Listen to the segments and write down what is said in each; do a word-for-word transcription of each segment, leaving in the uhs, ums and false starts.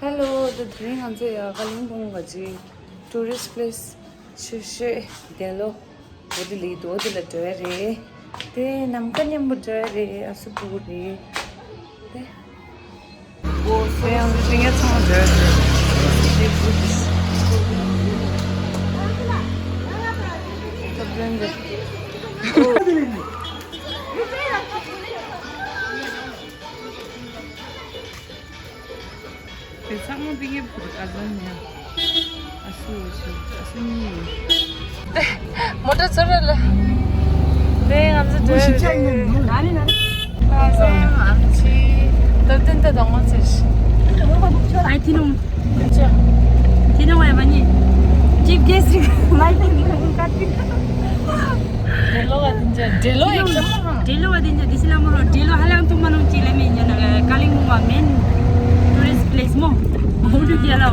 Hello, དེ་དེ་རིང་ང་ཚོ་ཡ་ཀ་ལིང་པོང་ག་ཅི་tourist place ཆེ་ཤོས་འདི་ལོ། འོ་དེ་ལི་དོ་དེ་ལ་འགྲོ་ཡ་རེད། དེ་ནམ་མཁའ་མཉམ་པོ་འགྲོ་ཡ་རེད། ཨ་སུ་པུ་རེད། དེ་འོ་སོ་ཡང་ཏིང་ཡ་ཚང་མ་འགྲོ་ཡ་རེད། དེ་བུ་དེ་ཐབ་ལེན་དེ། དེ་ཚང་མ་པིང་ཡེ་བུ་ཨ་ཟན་ཉ། ཨ་སུ་ཨ་སུ་ཨ་སུ་གཉིས་ཡིན། དེ་མོ་ཊ་ཚོ་རེ་ལ། དེ་ང་ཚོ་འགྲོ་ཡ་རེད། ཨ་སེམས་ཨམ་ཆི། ད་ཏན་ཏན་དང་ངོ་ཚེ་ཤི། ཨ་ཐི་ནོང་། ཐི་ནོང་ཨེ་མ་ནི། Chief guest རིག་མ་ཡིན་ཀ་ཏི། འབྲེལ་ལོ་བ་དེ་འདྲ། འབྲེལ་ལོ་ཡག་ཤོས་མ་ཧང་། འབྲེལ་ལོ་བ་དེ་འདྲ། དེ་སི་ལ་མ་ཧང་། འབྲེལ་ལོ་ཧ་ལམ་ཐུང་མ་ནོ་ཅི་ལ་མེ་ཉན་ན་ཀ་ལིང་མོ་བ་main tourist place མོ། མོ་ཏུ་ཀྱ་ལ་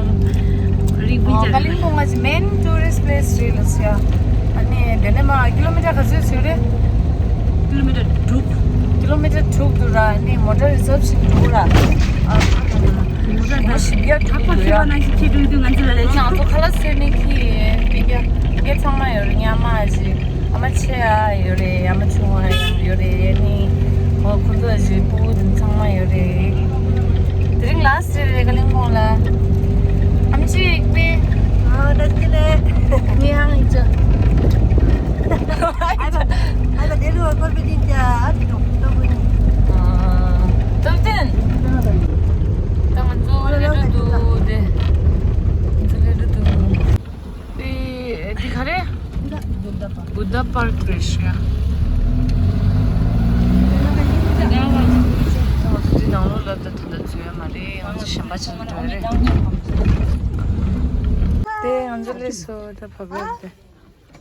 རིག་པི་ཨོ་ཅ། ཀ་ལིང་མོ་ང་ཅི་main tourist place རེད་ལ་སི་ཡ། ཨ་ནི་དེ་ནས་མ་ཀི་ལོ་མི་ཊར་ག་ཚོད་ཚོད་རེད། ཀི་ལོ་མི་ཊར་དྲུག་ཀི་ལོ་མི་ཊར་དྲུག་འདུག་ར། ཨ་ནི་མོ་ཊར་རི་ཛརབ་བྱེད་འདུག་ར། ཨ། མོ་ཊར་ད་ཞིབ་ཡ་ཐག་པ་ཤེས་པ་ནང་བཞིན་ཁྱེད་འགྲོ་དུས་ང་ཚོ་ལ་ལས་ང་ཚོ་ཁ་ལག་བཟོས་ནས་ཁྱི་ཡིན་པིང་ཡ་ཡ་ཚང་མ་ཡོད་རེད། ཉ་མ་ཞིག་ཨ་མ་ཆེ་ཡ་ཡོད་རེད། ཨ་མ་ཆུང་བ་ཡང་ཡོད་རེད། ཨ་ནི་ཁོ་ཁོ་ཚོ་ཞིག་སྤུ་གུ་དེ་ཚང་མ་ཡོད་རེད། དེ་རིང་ལ་སི་རེད་ཀ་ལིང་པོང་ལ། ཨམ་ཆི་ཡིག་པི། ཨ་ད་ཅི་ལེ། ངའི་ཧང་ཡིག་ཅག་ཨ་ད་ཨ་ད་དེ་ལུ་བ་ཀོར་པི་ཏིན་ཅ་ཨ་ད་ཏོག་ཏོག་ཨ། སྟབས་བསྟན། ད་ང་ཚོ་སླེབས་འགྲོ་འདུག་དེ། ང་ཚོ་སླེབས་འགྲོ་འདུག་དེ་དེ་ག་རེ། Buddha Park རེད་ཤག་དེ་ནང་ལོགས་ལ་ད་ད་ད་འཛུལ་ཡ་མ་རེད། ང་ཚོ་གཞན་པ་ཅིག་ལ་འགྲོ་ཡ་རེད། དེ་ང་ཚོ་སླེབས་སོང་། ད་བབས་ཡོད་དེ།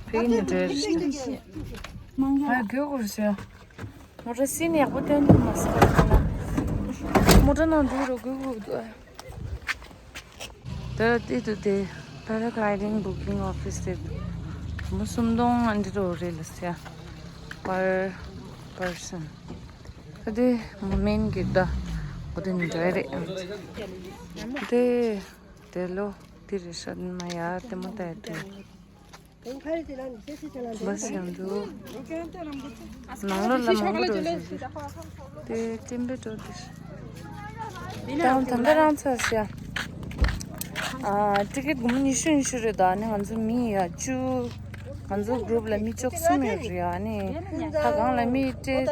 ཕ་གི་ནས་འགྲོ་ཡ་རེད་ཤག་ཨ་རྒྱུ་གུར་ཟེར། མོ་ཊ་སི་ནི་ཡག་པོ་སྟོན་ཐུབ་མ་སོང་། མོ་ཊ་ནང་འཛུལ་རོགས་དགོས་དགོས་འདུག་དེ་དེ་དུ་དེ་paragliding booking office དེ་མོ་སུམ་སྟོང་ཨ་འདི་རོ་རེད་ལ་སི་ཡ། per person དེ་མོ་མེན་གི་ད་འོ་དེ་ནི་འདྲ་རེད། དེ་དེ་ལོ་དེ་རེད་ཤག་མ་ཡ་དེ་མོ་ད་ཡ་དེ། བས་ཡང་འདུག་ནང་ལོགས་ལ་མང་པོ་འགྲོ་བཞིན་འདུག་དེ་ཀྲིམ་པའི་འགྲོ་དེ། ད་ད་ལྟ་རང་ཚོ་ཟེར། ཨ་ཊི་ཀེ་ཊི་སྒོར་མོ་ཉི་ཤུ་ཉི་ཤུ་རེད། ད་ནི་ང་ཚོ་མི་ཡ་བཅུ། ང་ཚོ་གུ་རུབ་ལ་མི་བཅུ་གསུམ་ཡོད་རེད། ཨ་ནི་ད་གང་ལ་མི་སྤྲད།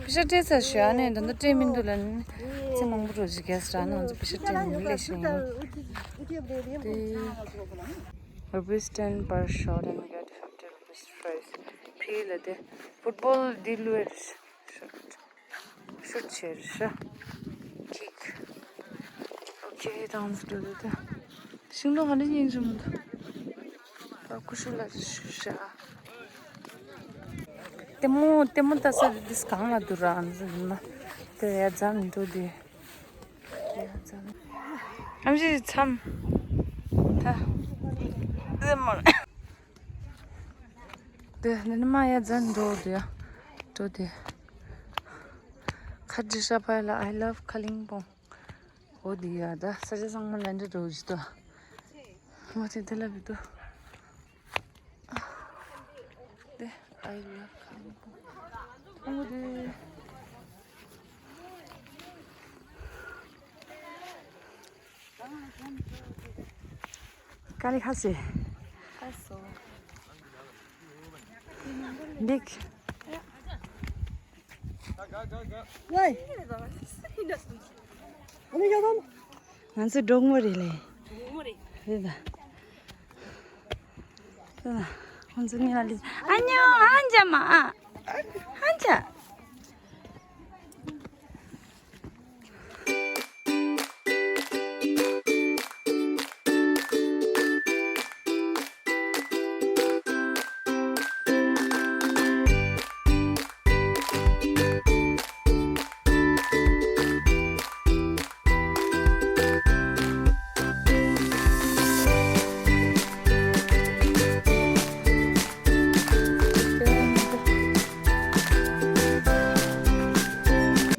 པེ་ཤ་སྤྲད་ཚར་ཤག་ཨ་ནི་ད་ལྟ་སྤྲད་མི་འདུག་ལ་ནི། ཚེ་མང་པོ་འགྲོ་བཞིན་གས་ར་ནི་ང་ཚོ་པེ་ཤ་སྤྲད་མི་འདུག་ལས་ཤེས་ཡིན། དེ། Rupees ten per shot and get fifty rupees prize. ཕི་ལ་དེ་ཕུཊ་བོལ་འདི་ལུས་ཤུད་ཤུད་ཆེར་ཤ་ཁིག་ཨོ་ཁེ། དང་དུ་དུ་དུ་ཤིང་ལོ་ཧ་ལས་ཉིན་ཅུ་མི་འདུག་ད་ཀུ་ཤུ་ལ་ཤུ་ཤ་ལྟད་མོ་ལྟད་མོ་ལྟ་ས་འདི་གང་ལ་འདུག་ར། ཨ་ནི་ཟེར་ན་དེ་ཡ་རྫ་མི་འདུག་དེ། ཨམ་ཅི་མཚམས། ད། དེ་མོ། དེ་ནི་མ་ཡ་ཛན་འགྲོ་དེ་ཡ། འགྲོ་དེ། ཁ་ཅི་ཤ་པ་ལ་I love Kalimpong འོ་དེ་ཡ། ད་ས་ཆ་ཚང་མ་ལ་འདྲ་འགྲོ་ཅི་ཏོ། འོ་དེ་དེ་ལ་བི་ཏོ། དེ་I love Kalimpong འོ་དེ། ཀ་ལི་ཁ་སེ། ཁ་སོ། འདིག་ང་ཚོ་འབྲོག་མོ་རེད་ལེ། རེད་ད། ཁོང་ཚོ་ངའི་ཨ་ལི། ཨ་ཉོ་ཨ་འཇམ་མ་ཨ། ཨ་འཇམ།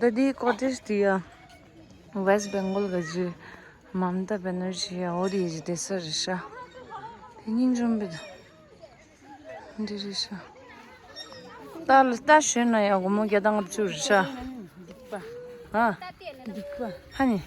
ད་འདི་ཀོ་ཊེཇ་འདི་ཡ། West Bengal ག་ཅི། མམ་ད་བེ་ནར་ཇི་ཡ་འོ་དེ་ཡི་བསྡད་ས་རེད་ཤག་དེ་སྙིང་རྗེ་མོ་འདི་རེད་ཤག་ད་ལ་ད་ཞོན་ན་ཡ་སྒོར་མོ་བརྒྱ་དང་ལྔ་བཅུ་རེད་ཤག་ཨ། ཧ་ནི།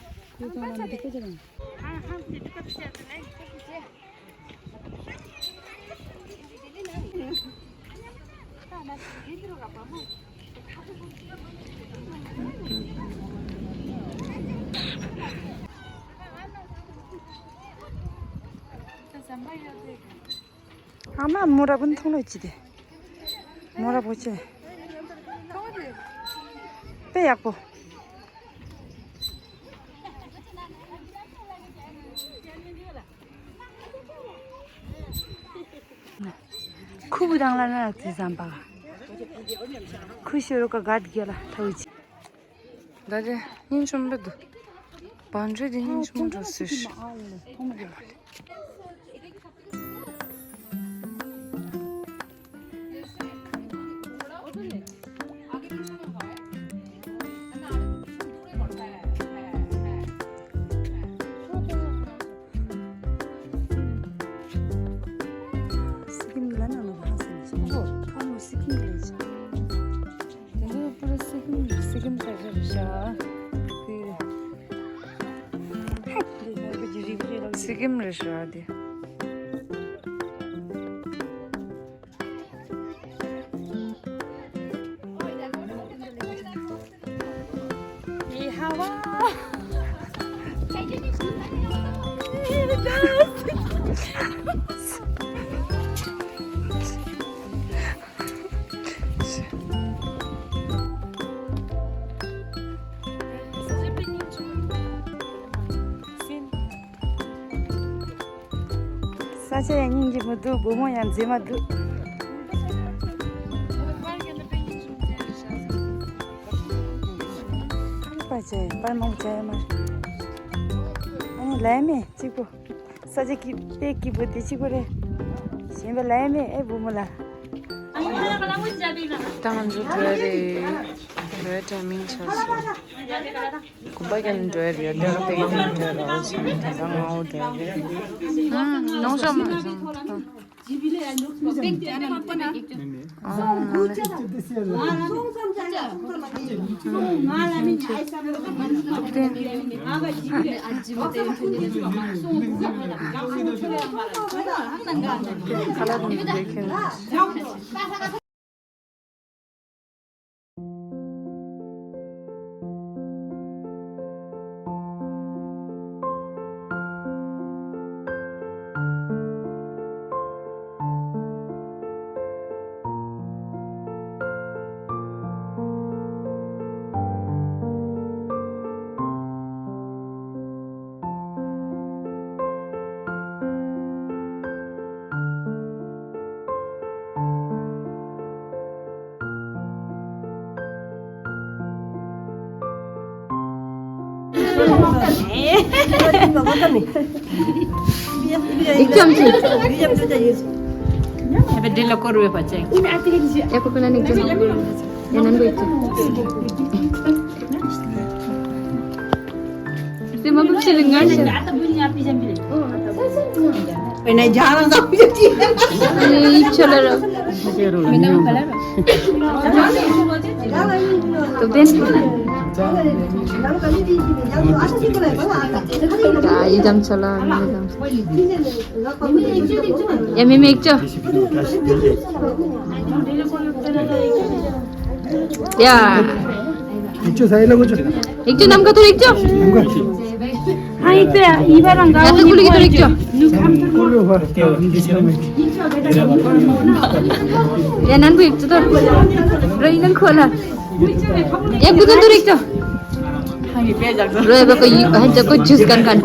ཨ་མ་མོ་ར་བུན་ཐོང་ལོ་ཅི་དེ། མོ་ར་བོ་ཅི། དཔེ་ཡག་པོ། ཁུ་བུ་དང་ལ་ན་ཙི་ཟམ་པ། ཁུ་ཤོ་རོ་ཀ་གད་གེ་ལ་ཐའུ་ཅི། ད་དེ་སྙིང་ཆུང་པོ་འདུག་བང་མཛོད་དེ་སྙིང་ཆུང་པོ་འགྲོ་སྲིད་ཤག་སི་ཀིམ་ལ་ན་ནོ་ཧ་སི་ནི་ཆེན་པོ་ཧ་མོ་སི་ཀིམ་ལ་ཆེན། དེ་ནས་པུ་ར་སི་ཀིམ་སི་ཀིམ་ས་ཆ་རེད་ཤག་སི་ཀིམ་རེད་ཤག་དེ། ཡི་ཧ་བ། ས་ཆ་ཡང་སྙིང་རྗེ་མོ་འདུག་བུ་མོ་ཡང་མཛེས་མ་འདུག་པར་བྱས་པར་མང་པོ་བྱས་ཡོད་མ་རེད། ཨ་ནི་ལས་མེད་གཅིག་པོ། ས་ཆ་སྐྱིད་དཔེ་སྐྱིད་པོ་དེ་གཅིག་པོ་རེད། གཞན་པ་ལས་མེད་ཨེ་བུ་མོ་ལ། ད་ང་ཚོ་འགྲོ་ཡ་རེད། འགྲོ་ཡ་ཊའི་མིང་ཆགས་སོང་། དགོན་པ་ཀྱང་འགྲོ་ཡ་རེད། ཡ་དེ་ར་དེ་ཀྱང་འགྲོ་ཡ་རེད། འོ་ཙམ་ད་ལྟ་ང་འོ་འགྲོ་ཡ་རེད། ནང་ཤོག་མ་སོང་། ཨེ་བེ་འདི་ལ་སྐོར་བས་པ་ཅན། ཨེ་ཁོ་ཁོ་ན་ནིག་ཅན། ཡ་ནན་པོ་ཡིག་ཅན། སེམས་མ་ཕུགས་ཆེ་ལ་ངར་ཤར། ཨེ་ན་རྒྱ་རང་ད་ཕུགས་ཆེ། ཨེ་ཡིབ་ཆ་ལ་ར། མི་ནང་ག་ལ་ར། དུ་བདེན། ད་ཡི་དམ་ཆ་ལ་མི་དམ། ཡ་མི་མེད་ཅོ། ཡ། ཡིག་ཆུ་ས་ཡི་ལ་ངོ་ཆུ། ཡིག་ཆུ་ནམ་མཁའ་ཐོར་ཡིག་ཆུ། ནམ་མཁའ་ཆུ། ཧ་ཡིག་ཏེ་ཡི་བ་རང་ག་ཡ་ད་ཀུ་ལི་གི་ཐོར་ཡིག་ཆུ། ནུ་ཁམ་ཐོར་ལོ། ཡ་ནན་པོ་ཡིག་ཆུ་ཐོར། ར་ཡི་ནང་ཁོ་ལ། ཡ་ཀུ་ནན་ཐོར་ཡིག་ཆུ། རོ་ཡ་བ་ཀོ་ཡི་ཧན་ཅ་ཀོ་ཇུས་ཀན་ཀན།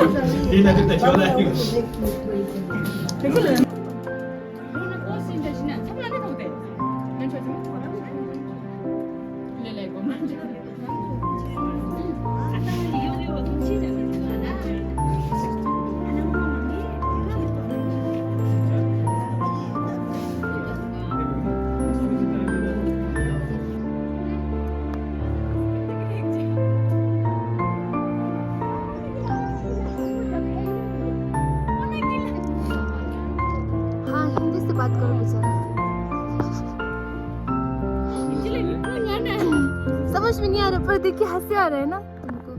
समझ में नहीं आ रहा, पर देख के हंसी आ रहा है ना तुमको।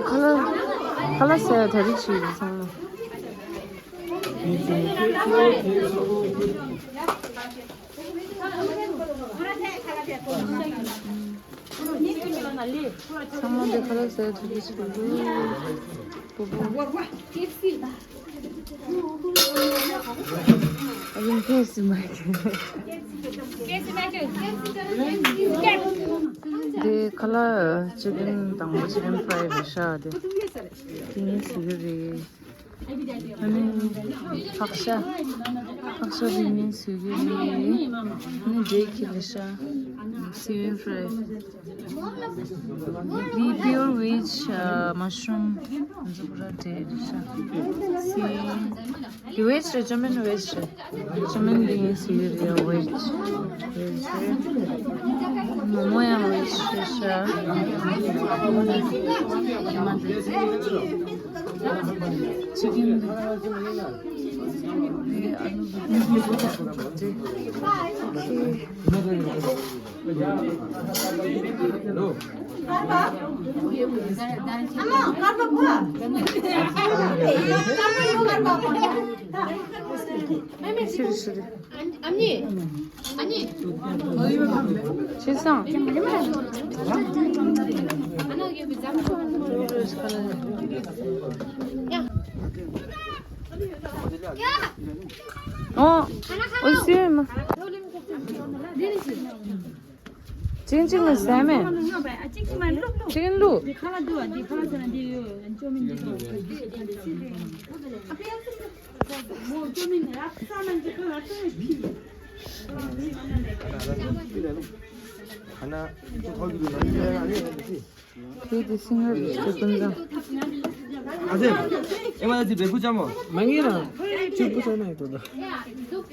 ཁ་ལག་ཁ་ལག་ཟས་ད་རེས་བྱས་ཚང་མ། ཚང་མ་འདི་ཁ་ལག་ཟས་ཐུབ་ཀྱི་ཆེད་དུ། པོ་པོ། ཨ་རིང་ཁེ་སི་མ་ཁེ། འདི་ཁ་ལག་ཅི་ཀན་དང་པོ་ཅི་ཀན་ཕ་རའི་རེད་ཤག་འདི། དེ་ངས་ཟ་གི་རེད། ཨ་ནི་ཕག་ཤ། ཕག་ཤ་དེ་ངས་ཟ་གི་རེད། ཨ་ནི་འདི་ཁི་ལི་ཤ། སི་ཝིཌ་ཕ་རའི། འདི་pure veg, uh, mushroom. འཛུགས་ར་དེ་རེད་ཤག་སི་འདི་veg རེད། ཇར་མན་veg རེད། ཇར་མན་འདི་ངས་ཟ་གི་རེད། veg veg རེད། མོག་མོག་ཡང་veg རེད་ཤག་ཅི་ཀན་འདི། འདི་ཨ་ལུ་འདི། ཤི་རི་ཤི་རི། ཨ་ནི། ཨ་ནི། ཤི་སོང་། ཨོ། ཨོ་སི་མ། ཅིང་ཅིང་ལ་ཟ་མེད། ཅིང་ལུ། ཁ་ན་ཁོ་གི་ནང་ཡོད་ཡ་ནི། དེ་དེ་སིང་ངར་རེ་ཤི་ཀུན་ཙང་། ཨ་ཙེ། ཨེ་མ་ཙི་བེ་ཀུ་ཅམ་མོ། མ་ངེས་ར། ཅིག་པུ་ས་ན་ཡོད་དོ།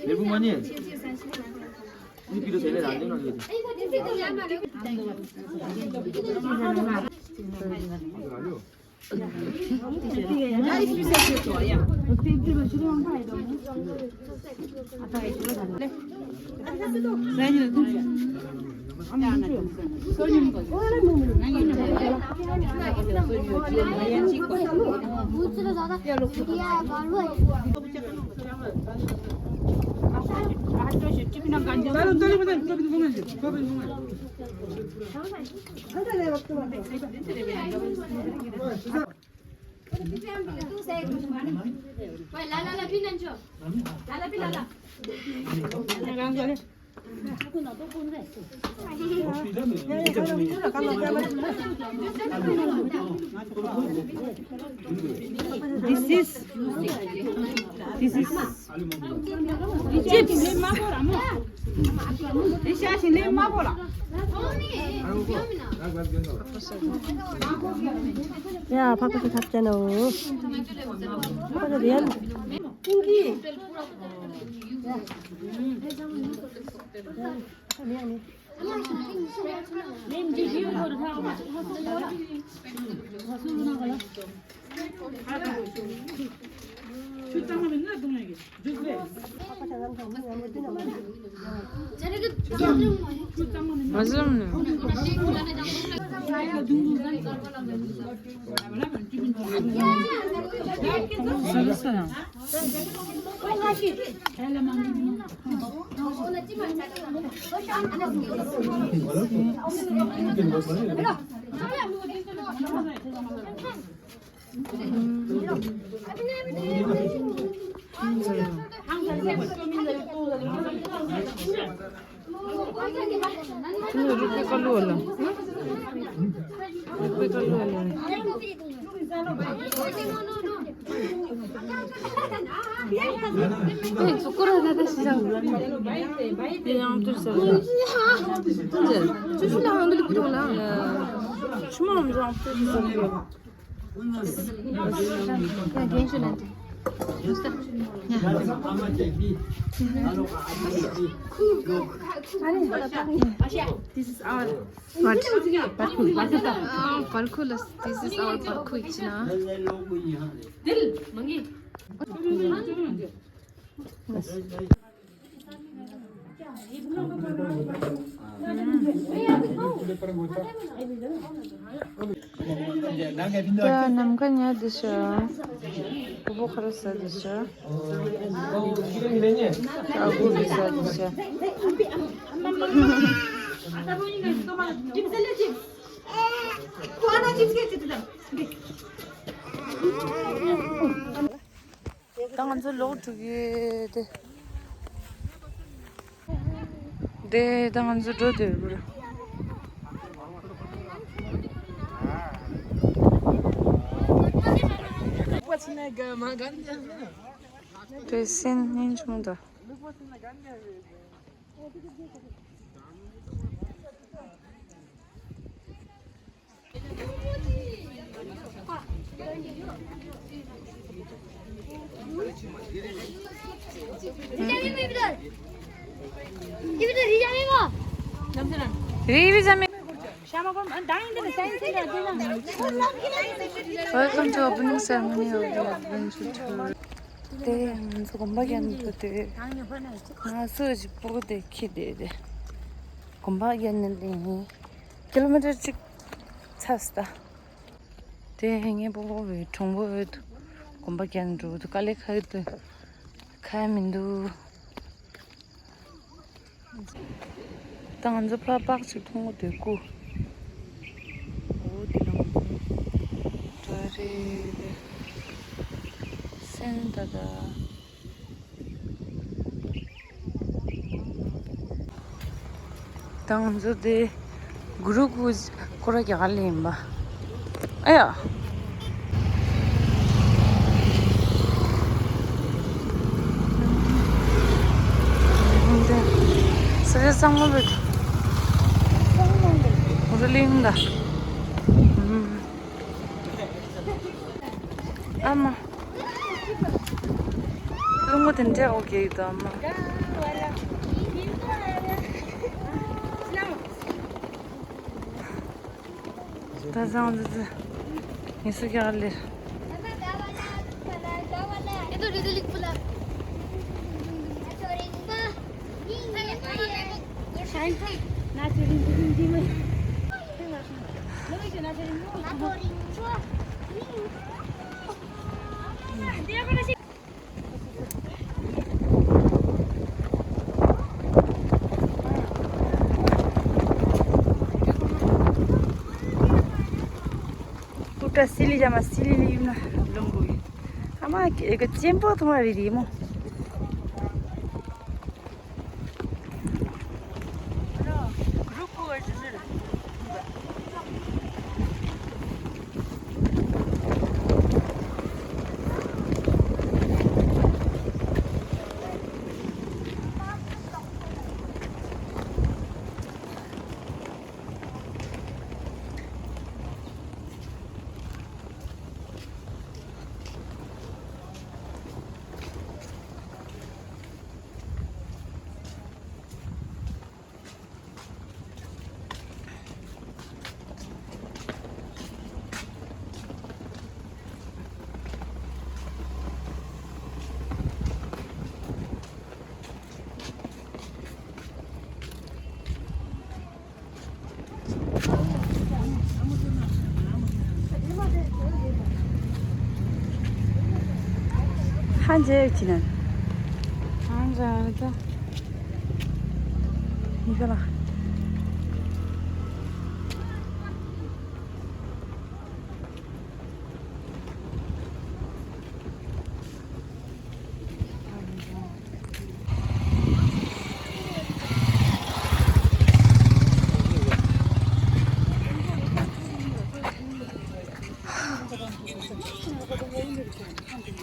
བེ་ཀུ་མ་ཉེ། ནི་པི་རོ་ཟེར་ལེ་རང་ལེ་ནང་ཡོད་དེ། This is, this is chips. ཡ། ཕག་པ་ཚོ་ཐབས་ཅན་ནོ། ཕག་པ་ཚོ་རེད། This is our what? Parkhu. Ah, parkhu la. This is our parkhu ichina. ད་ནམ་མཁའ་ཉལ་འདི་ཤ། ཕུ་བོ་ཁ་ར་ཟ་འདི་ཤ། ཨ་ཁུ་འདི་ཟ་འདི་ཤ། ད་ང་ཚོ་ལོག་འགྲོ་གི་དེ། དེ་ད་ང་ཚོ་འགྲོ་འདོད་པར། དེ་སེམས་སྙིང་ཆུང་ད། Welcome to opening ceremony of the Adventure Tour. དེ་ང་ཚོ་གོམ་པ་རྒྱག་ནས་འགྲོ་དུས་ང་སུ་ཞིག་སྤུ་གུ་དེ་ཁྱེར་བསྡད་དེ་གོམ་པ་རྒྱག་ནས་ལེན་ཡིན། ཀི་ལོ་མི་ཊར་གཅིག་ཚར་སོང་ད། དེ་ངའི་སྤུ་གུ་བའི་གྲོང་པ་བོད་དུ་གོམ་པ་རྒྱག་ནས་འགྲོ་དུས་དཀའ་ལས་ཁག་གི་འདུག་ཁག་མི་འདུག་ད་ང་ཚོ་ཕར་པག་ཅིག་མཐོང་གི་འདུག་གོ། འོ་དེ་ལ་ང་ཚོ་འགྲོ་རེད། སེམས་ད་ད། ད་ང་ཚོ་དེ་གུ་རུ་ཀུ་སྐོར་ར་རྒྱག་ག་ལེན་པ། ཨ་ཡ། ས་ཆ་གཙང་མ་རེད། གུ་རུ་གླིང་ད། ཨ་མ། རླུང་བུ་དེ་འདྲས་འོ་གེ་ཡོད་དོ་ཨ་མ། ད་བཟང་འདི་ཚོ་ངེས་སུ་རྒྱག་ལེར། ཀུ་ཏྲ་སི་ལི་ཇ་མ་སི་ལི་ལི་ཡུམ་ན་ལུམ་བུ་ཡི། ཨ་མ་ཀེ་ཀེ་ཅེམ་པོ་ཐོང་ར་རི་རི་མོ། ཧ་ཇེ་ཅི་ན། ཧ་ཇ་ད། ཡི་ག་ལ།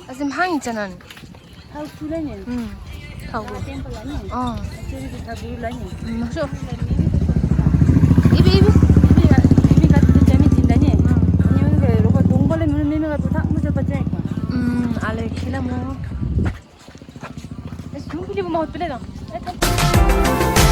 ཨ་ཙི་མ་ཧང་ཡིན་ཅ་ནན། ཐག་ཚུ་ལ་ཉན། ཨུམ། ཐག་གོ། ཏེམ་པ་ལ་ཉན། ཨ། ཅེ་རི་གི་ཐག་གུ་ལ་ཉན། མ་ཤོ། ཨི་བི་ཨི་བི། ཨི་བི་ཡ་ཨི་བི་ག་ཚི་ཅ་མི་ཅིན་ད་ཉན། ཉན་གི་རོ་པ་དུང་པ་ལ་མི་རུ་ ཁྱེད་ལ་མོ། ཨེ་གཞུང་གི་ལི་བུ་མ་ཧོ་ཏུ་ལེ་དང་། ཨེ་ཐ།